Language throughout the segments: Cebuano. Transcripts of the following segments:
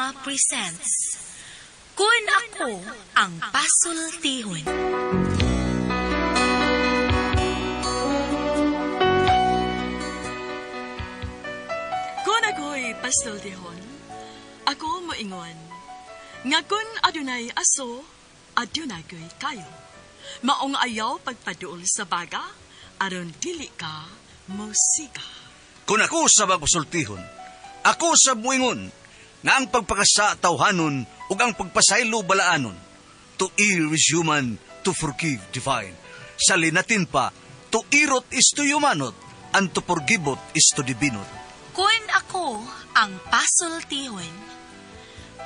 Drama presents Kun Ako Ang Pasultihon. Kun ako'y pasultihon, ako moingon, nga kun adunay aso, adunay ko'y kayo. Maong ayaw pagpaduol sa baga, aron dili ka musika. Kung ako sa pasultihon, ako sa muingon, nga ang pagpakasa tawhanon ug ang pagpasaylo balaanon. To err is human, to forgive divine. Sa linatin pa, to irot is to humanot, and to forgivot is to divinot. Kun ako ang pasultihon,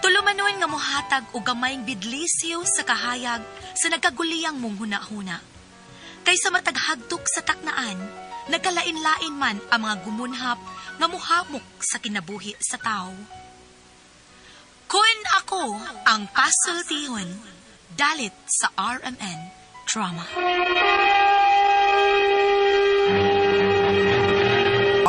tulumanon nga mohatag og gamayng bidlisiw sa kahayag sa nagkaguliyang mong huna-huna. Kaysa mataghagtok sa taknaan, nagkalain-lain man ang mga gumunhap nga muhamok sa kinabuhi sa tao. Kun ako ang pasultihon, dalit sa RMN Drama.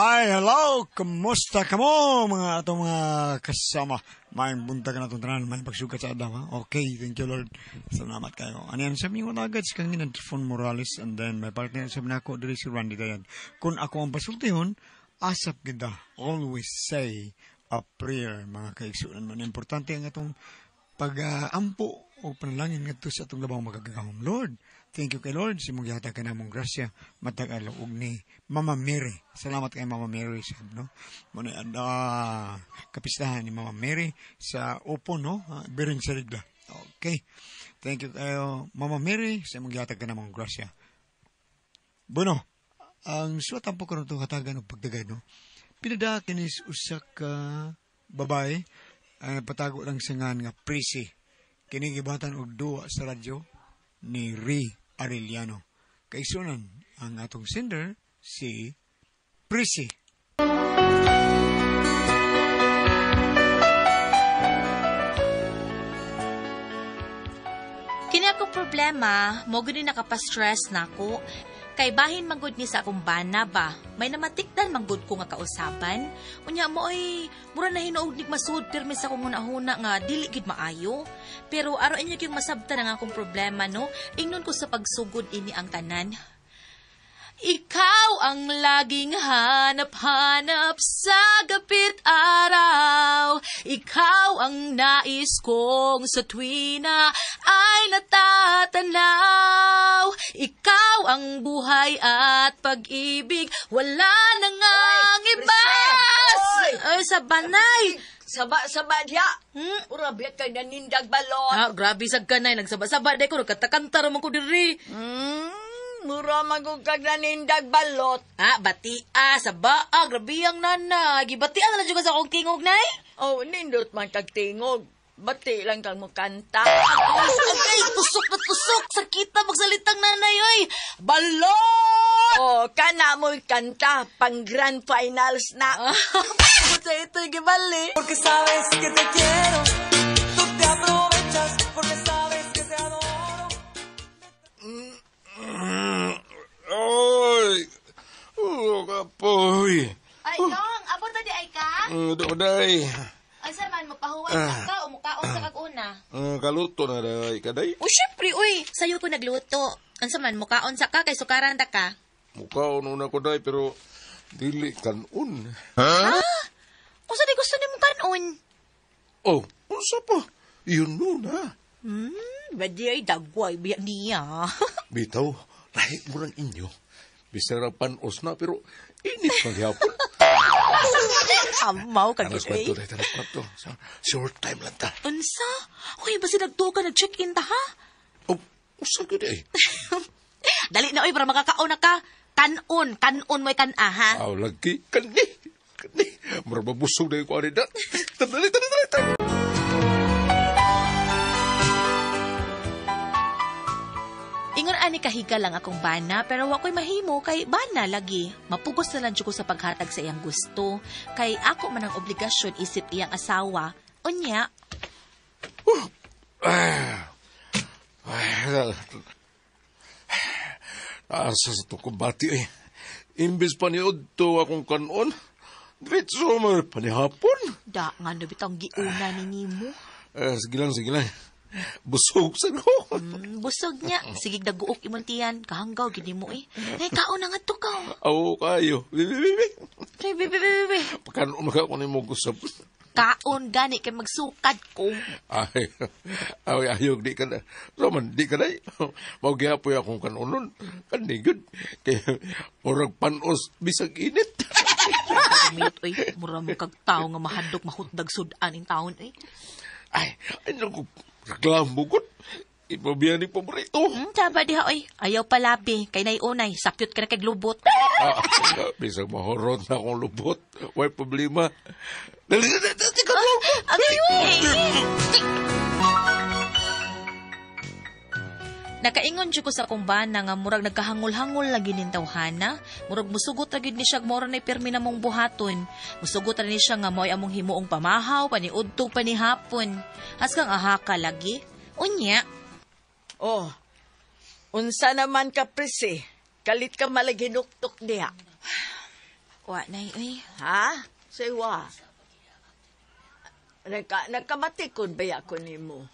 Hi, hello! Kumusta ka mo mga atong mga kasama? Maayong buntag na itong tanan, maayong pagsugat sa adlaw. Ha? Okay, thank you Lord. Salamat kayo. Ano yan, sabi ko agad si Kanginan Trifon Morales and then my partner sabi na ako, diri si Randy Dayan. Kung ako ang pasultihon, asap gida, always say a prayer, mga kaigsunan man. Importante ang atong pag-ampo o panalangin ngadto sa atong labang magagahom. Lord, thank you kay Lord. Sa imong gihatag ka namong grasya, matag adlaw og ni Mama Mary. Salamat kay Mama Mary sab, no? Muna kapistahan ni Mama Mary sa Opo, no? Biring sa Rigla. Okay. Thank you kayo, Mama Mary, sa imong gihatag ka namong grasya. Bueno, ang suwat ang po karon itong hatagan og pagdagay, no? Pinada kinis usa ka babae ang patago lang sa ngan nga Prisi. Kini gibatan og duwa sa radyo ni Ri Arellano. Kaisunan ang atong sender si Prisi. Kini akong problema, mo gud ni nakapa-stress nako. Kay bahin manggod ni sa akong bana ba, may namatikdan manggod ko nga kausaban. Unya mo ay, mura na hinuog nig masud pirmi sa akong hunahuna nga dili gid maayo. Pero aron inyo gyud masabtan ang akong problema, no? Ingnon ko sa pagsugod ini ang tanan. Ikaw ang laging hanap-hanap sa gapit araw. Ikaw ang nais kong sa tuwina ay natatanaw. Ikaw ang buhay at pag-ibig, wala na ngang iba. Ay, sa banay. Saba-saba diya. Ura, biya kay nanindag balot. Ah, grabe sa kanay. Nagsaba-saba. Dahil ko, nagkatakanta raman ko diri. Mura magugkag nanindag balot. Ah, bati ah, saba ah, grabe ang nana. Gibati ah, na lang sa akong tingog, nay. Oh, nindot man kag tingog. Bati lang kang mukanta. Ay, tusok na tusok. Sakit na magsalitang nanay, oy. Balot! Oh, kana mo'y kanta. Pang grand finals na. Sa ito'y gibali. Porque sabes que te quiero, tú te aprovechas porque sabes que te adoro. Oy! Oh, kapoy. Ay, Dong, abot na di ay ka? Doday. Ay, sa man, mapahuway sa ka o mukaon sa kag-una. Kaluto na day kaday. O, syempre, uy. Sa'yo ko nagluto. Ansa man, mukaon sa ka kay sukaran ta ka. Mukaon una ko day pero dili kanon. Ha? Unsa di gusto nimo kanon? Oh, unsa pa? Yun nun, ha? Badi ay dagway biya niya. Bitaw, lahit mo lang inyo. Bisara panos na, pero init maghapon. Amaw ka Tanas gid, kwarto, day, tanas kwarto. Short time lang ta. Unsa? Uy, basi nagtuo ka nag-check-in ta, ha? Oh, unsa gud ay? Dali na, uy, para makakaon na ka. Kanon, kanon mo'y kan-a, ha? Aw, lagi, kani, kani. Mura mabusog na yung kuwari na. Dali, dali, dali, dali. Ingon ani kahiga lang akong bana pero wa ko'y mahimo kay bana lagi. Mapugos na lang jud ko sa paghatag sa iyang gusto. Kay ako man ang obligasyon isip iyang asawa. Unya. Asa sa to kumbati eh. Imbes pa ni Odto akong kanon, diretso man panihapon. Da, nga no bitang giuna ni nimo. Sige lang, sige lang. Busog sa ko. Busog niya. Sige, daguok imong tiyan. Kahanggaw, gini mo eh. Ay, kaon na nga to ka. Aw, kayo. Bibi, bibi. Bibi, bibi, bibi. Pagkanon ka ko ni mo gusap. Kaon gani kay magsukad ko. Ay, ay, ayog, di ka na. So man, di ka na. Maugihapoy akong kanunon. Kanigod. Kaya, murag panos, bisag init. Miyot, oy. Mura mo kag tao nga mahadok, mahutdag sudan in taon, eh. Ay, ay, naku. Reklamo ko. Ipabiyan ni paborito. Taba diha, oy. Ayaw palabi. Kay nay-unay. Sapyot ka na kay lubot. Bisag mahorot na akong lubot. Way problema. Dali, dali, dali, dali. Agay, oy. Nakaingon jud ko sa akong bana nga murag nagkahangol-hangol lagi nin tawhana. Murag musugot ra gyud ni siya mura na pirmi na mong buhaton. Musugot ra ni siya nga mo'y among himuong pamahaw, paniudto, panihapon. Haskang aha ka lagi. Unya. Oh, unsa naman ka, prisi? Kalit ka malaginuktok diha. Wa, nay, uy. Ha? Say wa. Nagkamatikod ba ako nimo?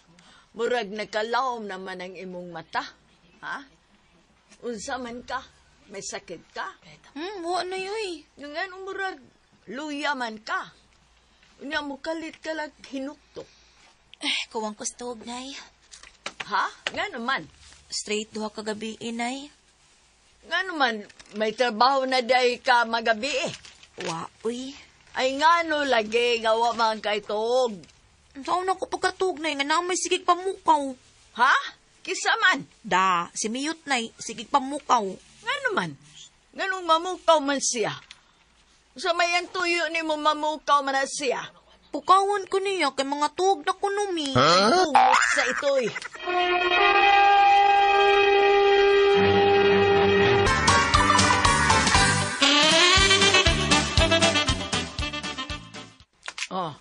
Murag nagkalawom naman ang imong mata. Ha? Unsa man ka? May sakit ka? Wa na yoy. Nga murag luya man ka. Unya mo kalit ka lang hinuktok. Eh, kuwang kustog, nay. Ha? Nga naman. Straight duha kagabi, inay. Nga naman, may trabaho na day ka magabi eh. Wa, uy. Ay nga no lagi, nga wa man kay tuog. Saan ako pagkatug, nay, nga na may sigig pamukaw. Ha? Kisa man? Da, si Miyot, nay, sigig pamukaw. Nga naman, nga nung mamukaw man siya. Sa may ang tuyo ni mo mamukaw man na siya. Pukawan ko niya kay mga tuog na kunumi. Huh? Tungot sa ito'y. Oh,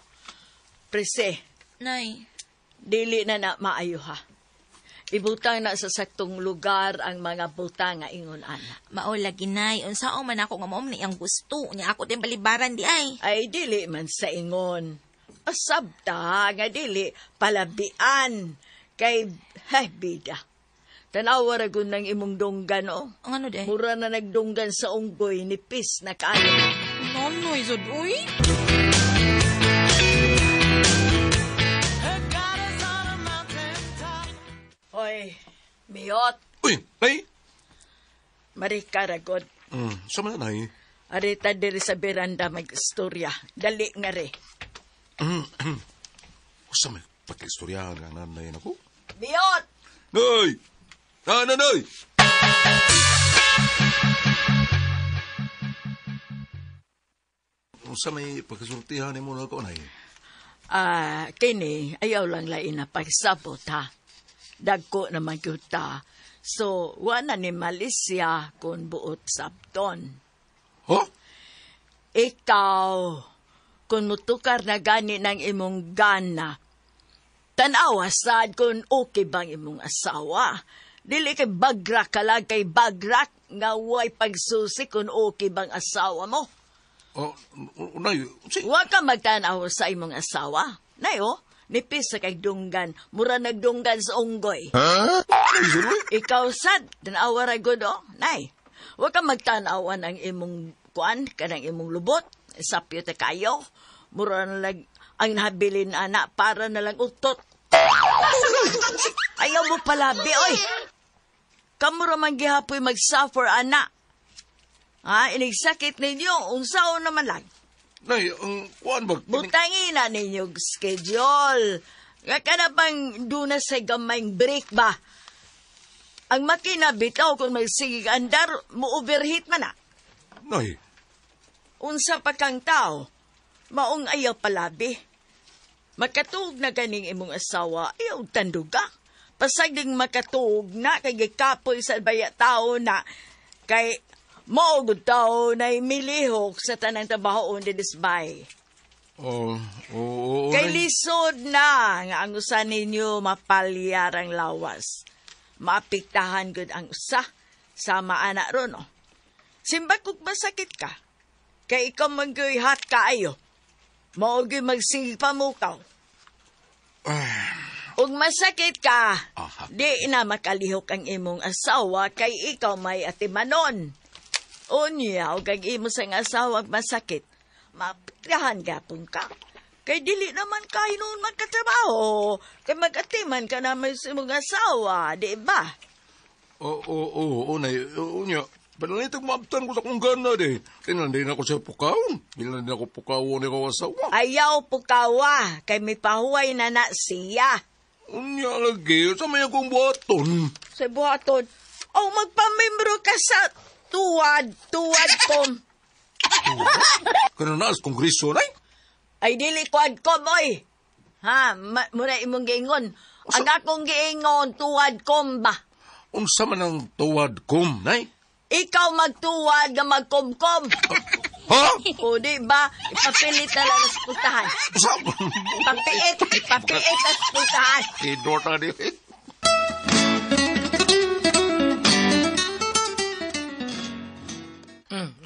prese. Nay. Dili na na maayo ha. Ibutang na sa saktong lugar ang mga butang nga ingon ana. Mao lagi nay, unsaon man ako nga mao ni ang gusto nya ako din balibaran di ay. Ay dili man sa ingon. Asabta nga dili palabian kay hay bida. Tanawa ra gud nang imong dunggan oh. Ang ano day? Mura na nagdunggan sa unggoy nipis na kaayo. Nonoy sud uy. Hoy, Miyot. Uy, nay. Marika ragod. Sa man nay? Arita diri sa veranda mag-istorya. Dali nga re. Usa may pagka-istoryahan nga nanay nako. Miyot! Nay! Nanay! Usa may pagkasultihan nimo na ako, nay. Kini, ayaw lang lain na pagsabot, ha? Dagko naman kita. So, wala ni Malaysia kung buot sabton. Huh? Ikaw, kung mutukar na gani ng imong gana, tanawa sad kung okay bang imong asawa. Dili kay bagrak ka lang kay bagrak nga way pagsusi kung okay bang asawa mo. Oh, nay, wa ka magtanaw sa imong asawa. Nay, oh. Nipis sa kay dunggan, mura nagdunggan sa unggoy. Huh? Ikaw sad, tanawa ra gud oh. Nay, wa ka magtanawan ang imong kuan kanang imong lubot, sapyo ta kayo. Mura na lang ang nabilin ana para na lang utot. Ayaw mo palabi oy. Kamura man gihapoy mag-suffer ana. Ha, inigsakit ninyo unsaon naman lang. Nay, ang kuan ba? Butangin na ninyo schedule. Nga ka na bang doon sa gamayng break ba? Ang makina bitaw kung magsigig andar, mo-overheat man na. Nay. Unsa pa kang tao, maong ayaw palabi. Makatuog na ganing imong asawa, ayaw tanduga. Pasaging makatuog na, kay gikapoy sa baya tao na, kay maugod tao na milihok sa tanang trabahoon dinisbay. Oh, oo. Kay lisod na nga ang usa ninyo mapalyar ang lawas. Maapektahan gud ang usa sa maana ron. Oh. Simbag kung masakit ka, kay ikaw manggoy hot kaayo. Mao gyud magsige pamukaw. Ug masakit ka, Aha. di na makalihok ang imong asawa kay ikaw may atimanon. Unya, ug ang imo sang asawa masakit, mapitrahan gapon ka. Kay dili naman ka hinuon magkatrabaho. Kay magatiman ka naman sa imong asawa, di ba? Oo, oo, oo, nay. Oo, niya. Panalitag maabtan ko sa kong gana, di. Tinan din ako sa pukawon. Tinan din ako pukawon ni ko asawa. Ayaw pukawa, kay may pahuway na na siya. Unya lagi, sa may akong buhaton. Sa buhaton, oh, magpamembro ka sa tuwad, tuwad kom. Kano na, sa kongreso, nay. Ay, dili kuad kom, oy. Ha, muna imong giingon. Ang akong giingon, tuwad kom ba? Unsa man ang tuwad kom, nay? Ikaw magtuwad na magkomkom. Ha? O di ba, ipapilit na lang sa pultahan. Sa... Ipapiit, ipapiit sa pultahan. Idor na di.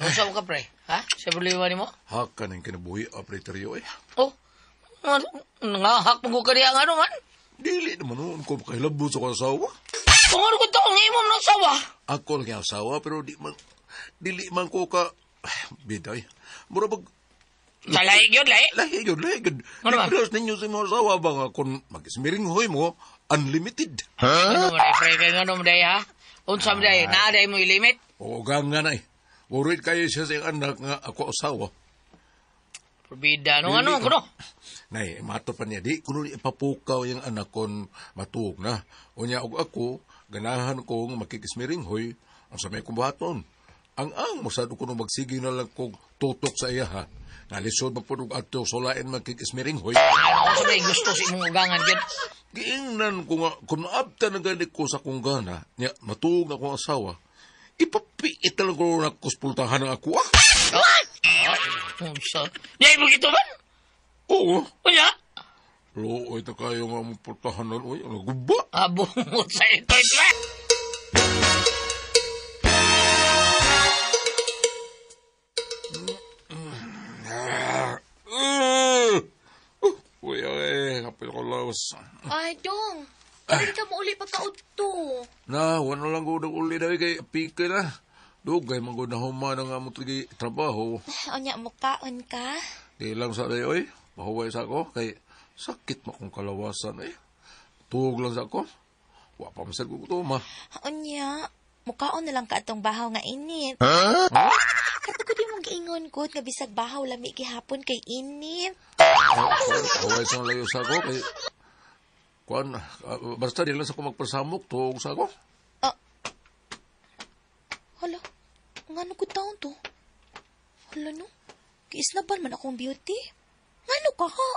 Unsa ka pre? Ha? Sa problema nimo? Haka ng kinabuhi, operator eh. Oh. Nga hak mo ko kaniya nga man. Dili naman noon ko makahilabot sa akong asawa. Kung ano ko taong imo ng asawa? Ako lang yung asawa, pero di man, dili man ko ka, biday. Mura bag, Sa lahi gyud, lahi. lahi yun, lahi yun. Ano ba? Libre ninyo sa mga asawa ba nga kung mag-ismiringhoy mo, unlimited. Ano man pre kay ngano man day ha? Unsa man day? Naa day mo ilimit? Oo, nga na eh. Worried kayo siya sa iyang anak nga ako asawa. Probida no ano kuno? Nay, mato pa niya, di kuno ipapukaw yung anak kon matuog na. Unya og ako, ganahan kong makikismiringhoy ang sa may kumbaton. Ang masado ko nung magsige na lang kong tutok sa iya ha. Nalisod magpunog adto sulain makikismiringhoy. Unsa man gusto sa imong ugangan gyud? Giingnan ko nga, kung maabta na gani ko sa kong gana, niya, matuog na akong asawa, ipapiit na lang ko na kuspultahan ang ako ah. Unsa? Di mo gituman? Oo. Unya? Looy ta kayo nga mong pultahan na, uy, ang guba. Abungot sa ito ito. Uy, ay, kapil ko laos. Ay, dong. Hindi ka mo uli pagkaudto. Na, wala lang ko uli na kay pika na. Dugay, man ko na humana nga mo tigi trabaho. Unya, mukaon ka? Di lang sa day, oy. Mahuway sa ako, kay sakit makong kalawasan, eh. Tuog lang sa ako. Wa pa masad ko tuma. Unya, mukaon na lang ka atong bahaw nga init. Huh? Kato ko di mong giingon ko, nga bisag bahaw lami gihapon kay init. Huway sa layo sa ako, kay... Kuan, basta di lang sa ako magpasamok, tuog sa ako. Hala, ngano ko taon to? Hala no, giisnaban man akong beauty. Ngano ka ha?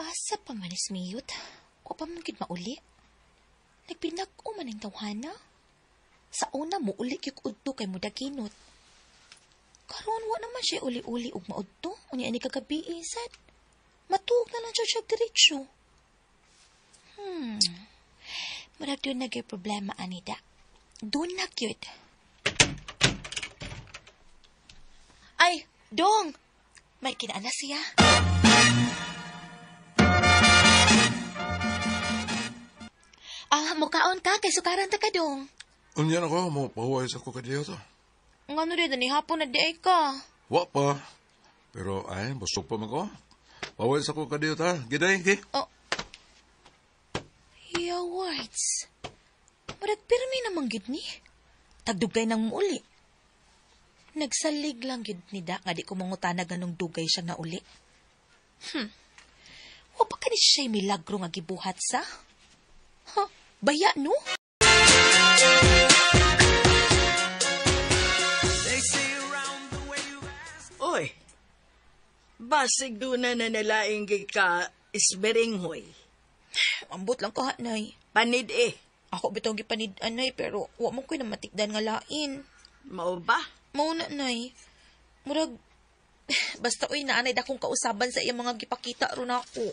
Asa pa man is miyot? O pa man gid mauli? Nagpinak-o man ang tawhana. Sa una mo uli kyuk udto kay mudaginot. Karon wa naman siya uli-uli og maudto. Unya ani kagabi sad. Matuog na lang siya diretso. Murag doon nagay problema anida. Doon na cute. Ay, dong! May kinaana siya. Ah, mukaon ka kay sukaran ta ka dong. Unya na ko, mo pahuway sa ko kadiyo to. Ngano rin, ni hapon na di ay ka. Wa pa. Pero ay, busog pa man ko. Pahuway sa ko kadiyo ta. Giday, gi. Oh. Yeah, words. Murag pirmi namang gid ni. Tagdugay nang muuli. Nagsalig lang gid ni da nga di ko mangutana ganong dugay siya na uli. Wa pa kani siya milagro nga gibuhat sa? Huh, baya no? Uy, basig doon na nalaing ka isberinghoy. Ambot lang ka, nay. Panid eh. Ako bitong gipanid anay pero wa mo ko'y namatikdan nga lain. Mao ba? Mao na, nay. Murag, basta uy, naanay dakong kausaban sa iyang mga gipakita ron ako.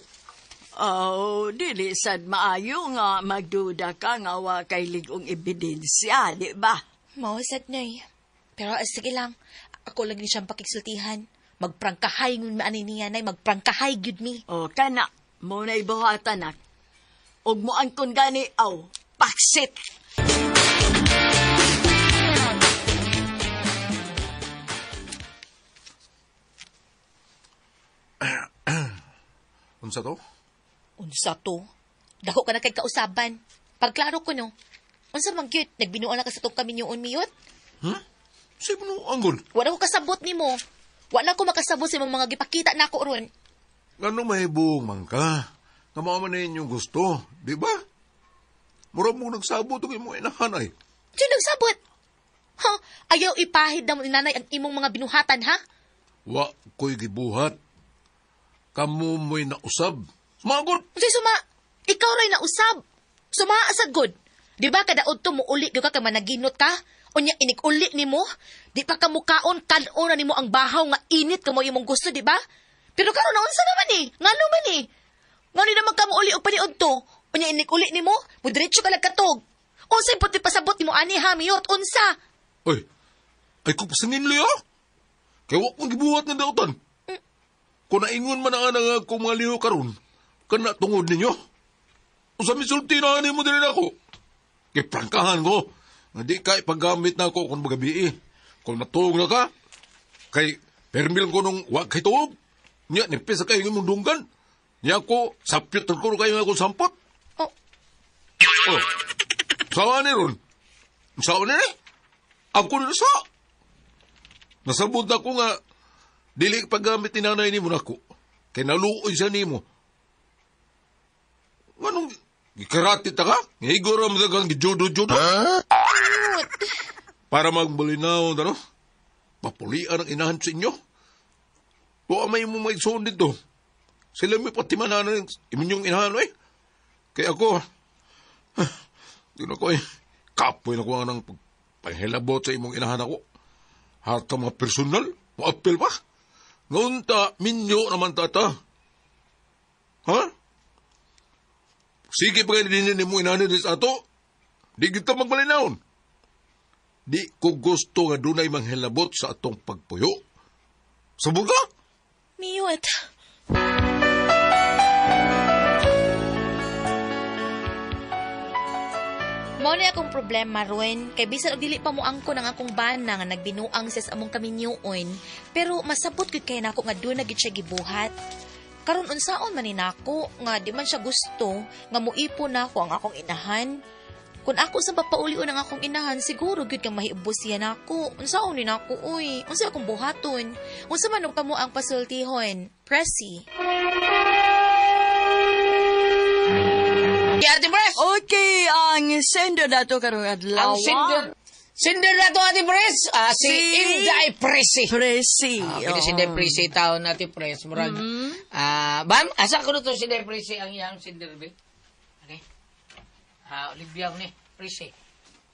Oh, dili sad maayo nga magduda ka nga wa kay ligong ebidensya, di ba? Mao sad nay. Pero sige lang, ako lang ni siyang pakigsultihan. Magprangkahay ngun maani niya nay, magprangkahay gyud mi. O kana, mo na ibuhatan nak. Og mo angkon gani aw, paksit. Unsa to? Unsa to? Dako ka na kay kausaban. Pagklaro ko no. Unsa man gyud, nagbinuan na ka sa tong kaminyoon miyot? Hmm? Sa binuang gud? Wala ko kasabot nimo. Wala ko makasabot sa imong mga gipakita nako ron. Ngano mahibong man ka? Nga mao man inyong gusto, di ba? Mura mo nagsabot og imong inahan ay. Diyo nagsabot. Ha? Ayaw ipahid na mo ni nanay ang imong mga binuhatan, ha? Wa ko'y gibuhat. Kamu mo'y nausab. Sumagod! Unsay suma? Ikaw ra'y nausab. Suma asad god. Di ba kadaod to muuli gyud ka kay managinot ka? Unya inig-uli nimo? Di pa ka mukaon kan-on na nimo ang bahaw nga init kamo imong gusto, di ba? Pero karon naunsa naman eh? Ngano man eh? Ngano naman ka muuli og paniud to? Unya inig-uli nimo? Mudiretso ka lagkatog. Unsay puti pasabot nimo ani ha miyot? Unsa? Oy, ay ko pasangin liyo. Kay wa kong gibuhat nga dautan. Kung naingon man ang anak akong mga liho karon, kana tungod ninyo. Unsa misulti na ani mo diri nako? Kay prangkahan ko. Nga di ka ipaggamit na ako kung magabi. Kung matuog na ka, kay permil ko nung wa kay tuog. Nya, nipis kayo ng mundunggan. Nya ko, sapyot ko kayo akong sampot. Oh. Oh. Sawa ni ron. Sawa ni ni? Ako ni sa. Nasabot ako nga, dili paggamit ni nanay ni mo nako. Kay naluoy siya ni mo. Anong, gikarate ta ka? Ngigura mo kang gijudo-judo? Huh? Para magbalinaw, ano? Papulian ang inahan sa inyo. Tuwa may mo may suon dito. Sila may patimanan ng inyong inahan, eh. Kaya ako, di na ko eh, kapoy na ko ang panghilabot sa imong inahan ako. Hata mga personal, maapil pa. Ngunta, minyo naman tata. Ha? Sige pa kayo din mo inahan din sa ato. Di kita magbalinaon. Di ko gusto nga dunay manghilabot sa atong pagpuyo. Sabog ka? Miyot. Mao ni akong problema ron, kay bisan og dili pa moangko ng akong bana nga nagbinuang siya sa among kaminyoon, pero masabot gyud kay nako nga doon na gyud siya gibuhat. Karon unsaon man ni nako nga di man siya gusto nga moipon nako ang akong inahan. Kung ako sa papaulion ang akong inahan, siguro gyud kang mahiubos siya nako. Unsaon ni nako oy? Unsa akong buhaton? Unsa man og kamo ang pasultihon? Presi. Ate Pres! Okay, ang sender dato karong adlaw. Ang sender dato, Ate Pres, si Inday Presi. Presi. Kini si Inday Presi taon, Ate Pres. Murag, bam, asa ko to si Inday Presi ang iyang sender, be? Okay. Olivia ni, Presi.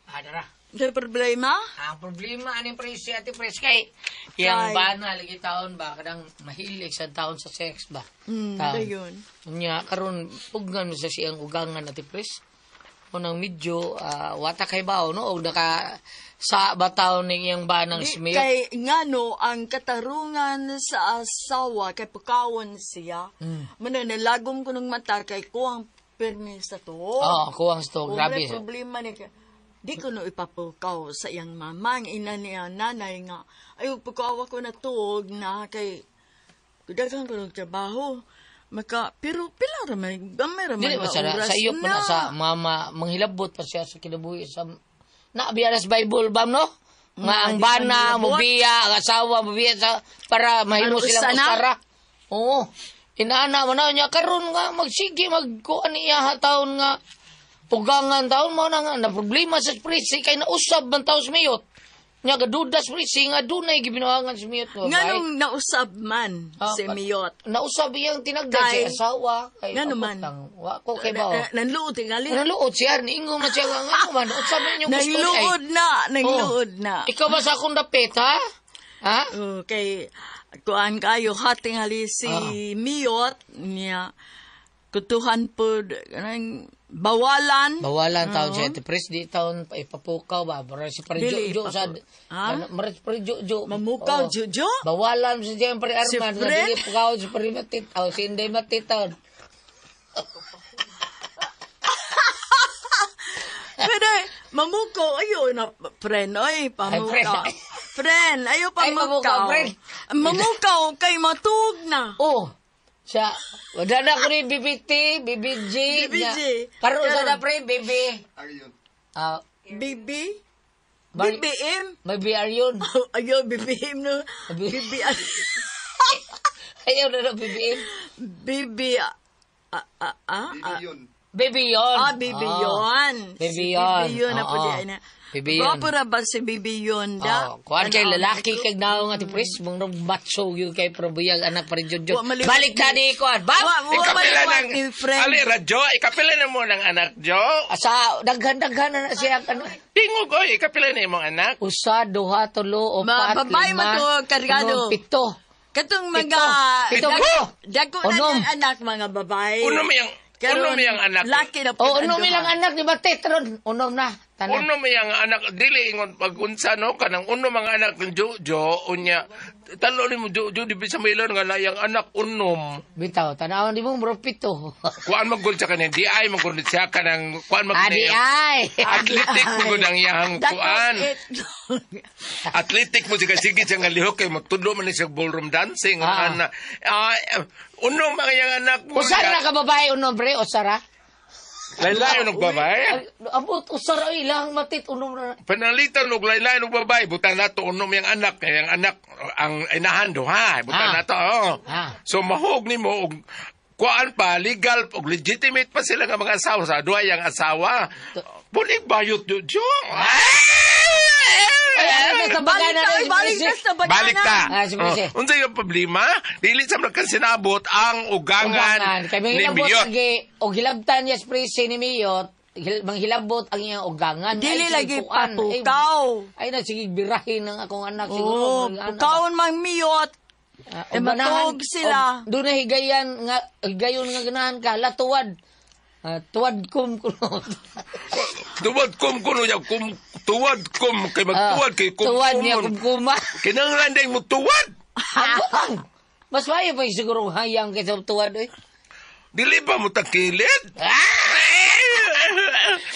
Dara. May problema? Ang problema ani Presi, Ate Pres, kay iyang bana, lagi taon ba, kadang mahilig sa taon sa sex ba? Dayon. Unya, karon pugnan mo sa siyang ugangan, Ate Pres. Unang medyo, wata kay bao, no? O naka, sa bataw ni iyang banang smith. Kay ngano, ang katarungan sa asawa, kay pukawon siya. Mananalagom ko ng mata, kay kuwang pirmi sa to. Oo, kuwang sa to. Grabe. May problema ni di ko no ipapukaw sa iyang mama, ang ina niya, nanay nga. Ay, pukaw ako na tuog na kay daghang ko ng trabaho. Maka, pero pila ramay, gamay ramay Dili ba sa iyo pa na sa mama, manghilabot pa siya sa kinabuhi sa, naabiya sa Bible ba, no? Nga ang bana, mubiya, ang asawa, mubiya sa, para mahimo silang usara. Oo. Inaana mo na niya, karon nga, magsige, magkuhan niya taon nga, ugangan taon mo na nga, na problema sa prisi, kay nausab man taon sa miyot. Nya gadudas prisi nga dunay gibinuangan si Miyot nga. Nganong nausab man si Miyot? Nausab iyang tinagdan si asawa. Kay ngano man? Wa ko kay bao. Nanluod tingali. Nanluod siya niingon man siya nga ngano man usab man inyong gusto niya. Nanluod na, nanluod na. Ikaw ba sa akong dapit ha? Ha? Okay. Kuan kayo hatingali si Miyot niya. Kutuhan po, kanang bawalan. Bawalan taon siya. Pres, di taon ipapukaw ba? Mara si pare Dili, Jojo sa... Ha? Mara si pare Jojo. Mamukaw, Oo. Jojo? Bawalan sa siya pare Si Arman. Fred? Nga dili pukaw si pare Matit. Oh, si Inday Matit taon. Pero, mamukaw, ayo na, friend, oy, pamukaw. Ay, friend. Friend, ayo Ay, pamukaw. pamukaw, friend. Mamukaw, kay matug na. Oh, siya. Wala na ko ni BBT, BBG. BBG. Karoon sa Karon. na pre, BB. Ah, BB? Bal- BBM? may BR yun. Oh, ayo, BBM no. B- BB, Ayaw na na BBM. BB, ah, ah, ah, ah. BB yun. Ah, BB yun. BB Si yun. BB yun na po Oo. di ay na. BB yun. Gwapo ra ba si BB yun da? Oh, kuan kay Tanaw lalaki na kay naong ati pres mong nung macho gyud kay probuyag anak pa rin Jojo. Wa maliwat Balik ta ni kuan. Bam. Wa Ikapila maliwat ng... ni friend. Ali, radyo, ikapila na mo ng anak, Jo. Asa daghan-daghan na na siya ano. Tingog, oy, ikapila na imong anak. Usa, duha, tulo, Ma- upat, babae lima, man to, kargado. unom, pito. Katong mga Pito. dako, Pito. dako na Unom. ng anak mga babae. Uno may ang, Karon, uno may ang anak. Laki na po. O unom ilang anak ni Batetron. Unom na. Tanan. Uno may ang anak, dili ingon pag unsa no, kanang uno mga anak ng Jojo, unya, talo ni mo Jojo, di ba sa mailon nga layang anak unom. Bitaw, tanawon di mo bro pito. Kuan magul sa kanin, di ay magul siya kanang, kuan magul Adi ay. Athletic mo gud ang iyang That kuan. was it. Athletic mo siya sige siya nga lihok kay magtudlo man ni siya ballroom dancing. Ah. Ana. Ah, uno mga iyang anak mo. Usa ra ka babae unom pre, usara. Laylayon og babae. Ay, Abot usara ay ilang matit unom na. Panalitan og laylayon og babae, butang nato unom yang anak, yang anak ang inahan duha, butang Ah. nato. Oh. Ah. So mahog nimo og kuan pa legal og legitimate pa sila nga mga asawa sa duha yang asawa. Bulig bayot jo. Ay, ano sa Balik bagana ta, na oy, balik ta sa bagana. Balik ta. Ah, si Presi. Oh, unsay yung problema? Dili sa mga sinabot ang ugangan Ugangan. Kay ni manghilabot Miyot. lagi og hilabtan niya sa presi ni Miyot, manghilabot ang iyang ugangan. Dili Ay, lagi sige, kuan. papukaw. Ay, na sige birahin ang akong anak siguro. Oh, Mga anak. pukaon mang miyot. Ah, Eh, og ganahan- matuog sila. og Doon na higayan nga higayon nga ganahan ka latuwad. Ah, tuwad kum kuno. Tuwad kum kuno niya kum tuwad kum kay magtuwad kay kum. Ah, Tuwad niya kumkuma. Kinahanglan din mo tuwad. Ang Mas maayo pa siguro hayang kaysa tuwad oy. Dili ba mo takilid?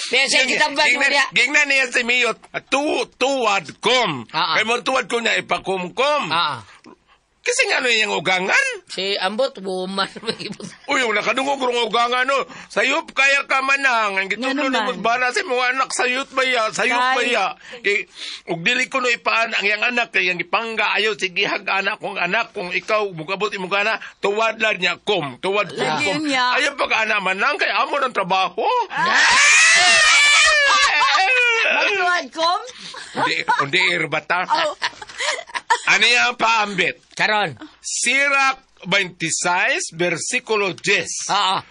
Kaya siya kitambal mo niya. Gingnan niya si Miyot. Tuwad kum. Ah, ah. Kay mo tuwad ko niya ipakumkum. Ah. Kasi nga ano yung ugangan? Si Ambot woman. Uy, yung nakadungog rong ugangan no. Sayop kaya ka manang. Ang gitudlo Nga ni naman. mo bana sa mga anak sayot ba ya? Sayop ba Kay- ya? Kay ug dili ko no ipaan ang iyang anak kay ang ipangga ayaw sige hag anak kung anak kung ikaw mugabot imong ana tuwad lang niya kum tuwad kum Lagi kum. niya. Ayaw pag ana manang kay amo ng trabaho. Magtuwad kom? Hindi hindi irbata. Oh. Ano yung paambit? Karon. Sirak 26 versikulo 10. Ah. ah.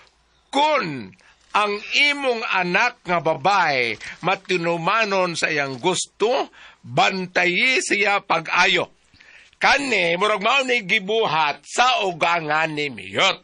Kung ang imong anak nga babae matinumanon sa iyang gusto, bantayi siya pag-ayo. Kani, murag mao ni gibuhat sa ugangan ni Miyot.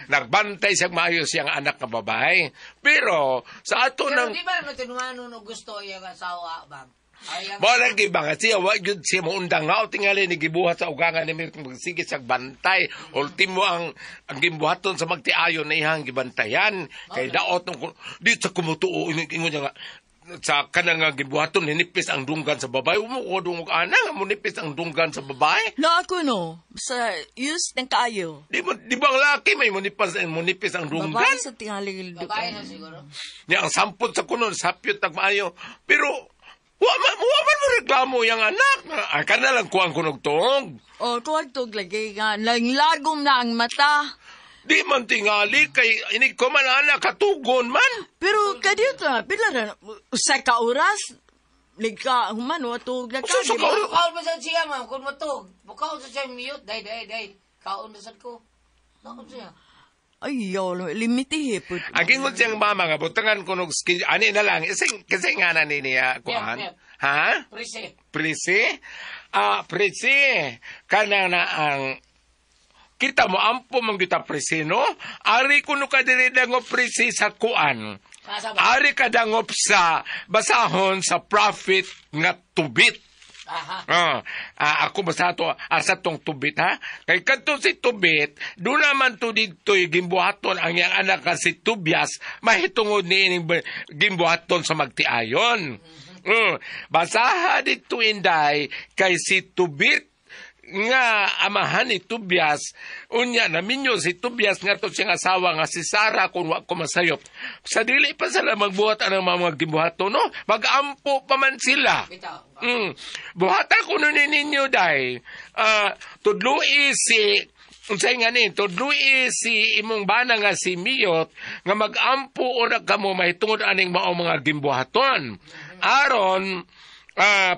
Nagbantay siya maayo siyang anak nga babae. Pero sa ato Pero ng di ba matinumanon og gusto iyang asawa, bang? Ay, ang- Mo lang gibang siya wa gyud siya moundang nga tingali ni gibuhat sa ugangan ni Miyot magsige sa bantay. Ultimo ang gimbuhaton sa magtiayon na iyang gibantayan kay daot nung di sa kumutuo ingon niya nga sa kanang nga gibuhaton ninipis ang dunggan sa babae. Umo ko dungog ana nga munipis ang dunggan sa babae. No, ako no. Sa use ng kaayo. Di mo di ba ang laki may munipis ang dunggan? Babae sa tingali. Babae na siguro. Niya ang sampot sa kuno sapyot tag maayo. Pero wa man mo reklamo yang anak. Ay kana lang kuang kunog tuong. Oh, kuwag tog lagi nga. Langlagom na ang mata. Di man tingali kay ini ko man anak katugon man. Pero kadito na, pila na, usa ka oras, nagka, human, wa tug na ka, Usa di ka ba? oras? Bukaon pa sa siya, ma'am. Kung matug, bukaon sa siya mute. Day, day, day. Kaon na sad ko. Kaon siya. Ay, yo, limitihe po. Ang gingon siyang mama nga butangan ko nog ani na lang ising kasi nga na ni niya kuan. Yep, yep. Ha? Prise. Prisi? Ah, prisi. Kana na ang Kita mo ampo man gyud ta presino, ari kuno ka diri dangop presi sa kuan. Ari ka dangop sa basahon sa prophet nga Tubit. Aha. Ako basta to asa tong Tubit ha. Kay kadto si Tubit, do naman to didtoy gimbuhaton ang iyang anak nga si Tobias mahitungod ni ining gimbuhaton sa magtiayon. Basaha didto inday kay si Tubit nga amahan ni Tobias, unya naminyo si Tobias nga to siyang asawa nga si Sara kung wa ko masayop. Sa dili pa sila magbuhat anang mga gimbuhaton, no? Magampo pa man sila. Buhatan ko nun ninyo day. Tudlui si unsay nga ni, tudlui si imong bana nga si Miyot nga magampo una kamo mahitungod aning mao mga gimbuhaton. Aron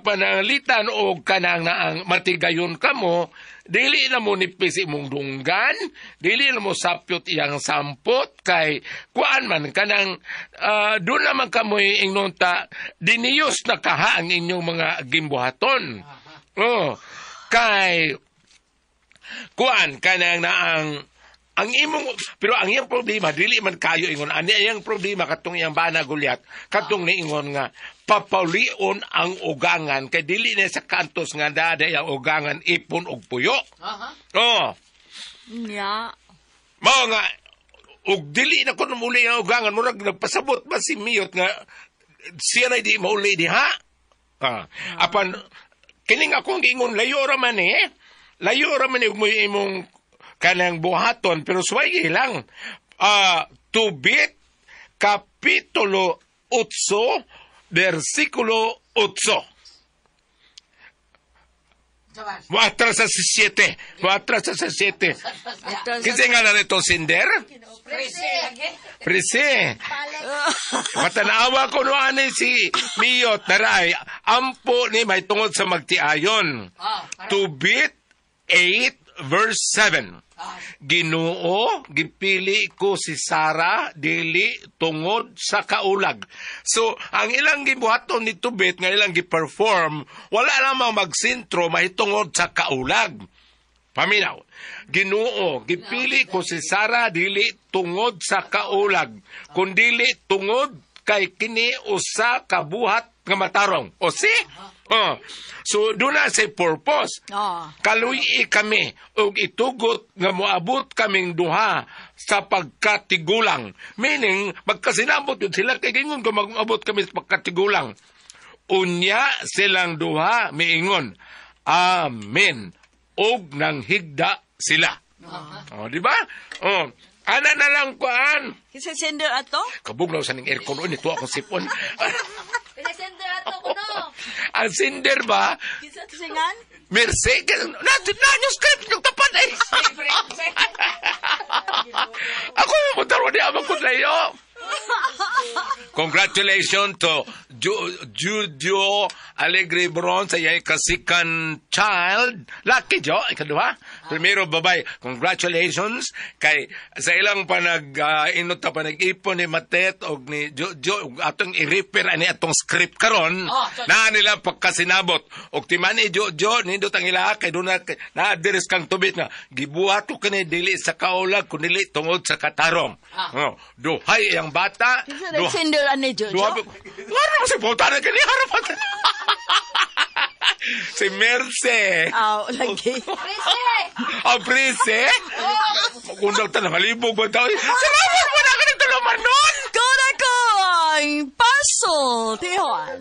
pananglitan og kanang naang matigayon kamo, dili na mo nipis imong dunggan, dili na mo sapyot iyang sampot, kay kuan man kanang doon naman kamoy ingnon ta diniyos na kaha ang inyong mga gimbuhaton. Oh, kay kuan kanang naang ang imong, pero ang iyang problema dili man kayo ingon ani iyang problema katong iyang bana Goliath katong niingon nga papaulion ang ugangan kay dili na sa kantos nga daday ang ugangan ipon og puyo. Aha. Oh. Nya. Mao nga og dili na kuno muli ang ugangan murag nagpasabot ba si Miyot nga siya na di mauli diha. Apan kining akong giingon layo ra man eh. Layo ra man ug imong kanang buhaton pero suway lang. Tubit kapitulo 8 versikulo 8. Muatras sa 7. Muatras sa 7. Kasi nga na nito sinder? Prese. Matanawa ko no ani si Miyot naray ampo ni may tungod sa magtiayon. Tubit 8 verse 7. Ginoo, gipili ko si Sara dili tungod sa kaulag. So, ang ilang gibuhaton ni Tubit nga ilang giperform, wala lamang magsintro mahitungod sa kaulag. Paminaw. Ginoo, gipili ko si Sara dili tungod sa kaulag, kundili tungod kay kini usa ka buhat nga matarong. O si? Oh. So, doon na say purpose. Kaluyi kami og itugot nga moabot kaming duha sa pagkatigulang. Meaning, magkasinabot yun sila kay gingon kung mag-abot kami sa pagkatigulang. Unya silang duha miingon. Amen. Og nang higda sila. Oh, di ba? Oh. Ana na lang kuan. Kinsa sender ato? Kabugnaw sa ning aircon ito akong sipon. Kinsa sender ato kuno? Ang sender ba? Kinsa singan? Merce. Na yung script yung tapat eh. Ako yung mutarwa ni amang kudlayo. Congratulations to Judio Alegre Bron sa iyang second child. Lucky Jo, ikaduha. Primero babay. Congratulations kay sa ilang panag inot ta panag-ipon ni Matet og ni Jojo atong i-repair ani atong script karon na nila pagkasinabot. Og timan ni Jojo nindot ang ila kay duna na address kang Tubit nga gibuhat ko kini dili sa kaulag kun dili tungod sa katarong. Oh, duhay ang bata. Sender ani Jojo. Wala mo si Bota na kini harapan. Si Merce. Aw, lagi. Prese. Ah, Prese? Magundag ta nangalibog ba tao? Salamat mo na ka ng tuluman nun! Ko na ko ang paso, Tijuan.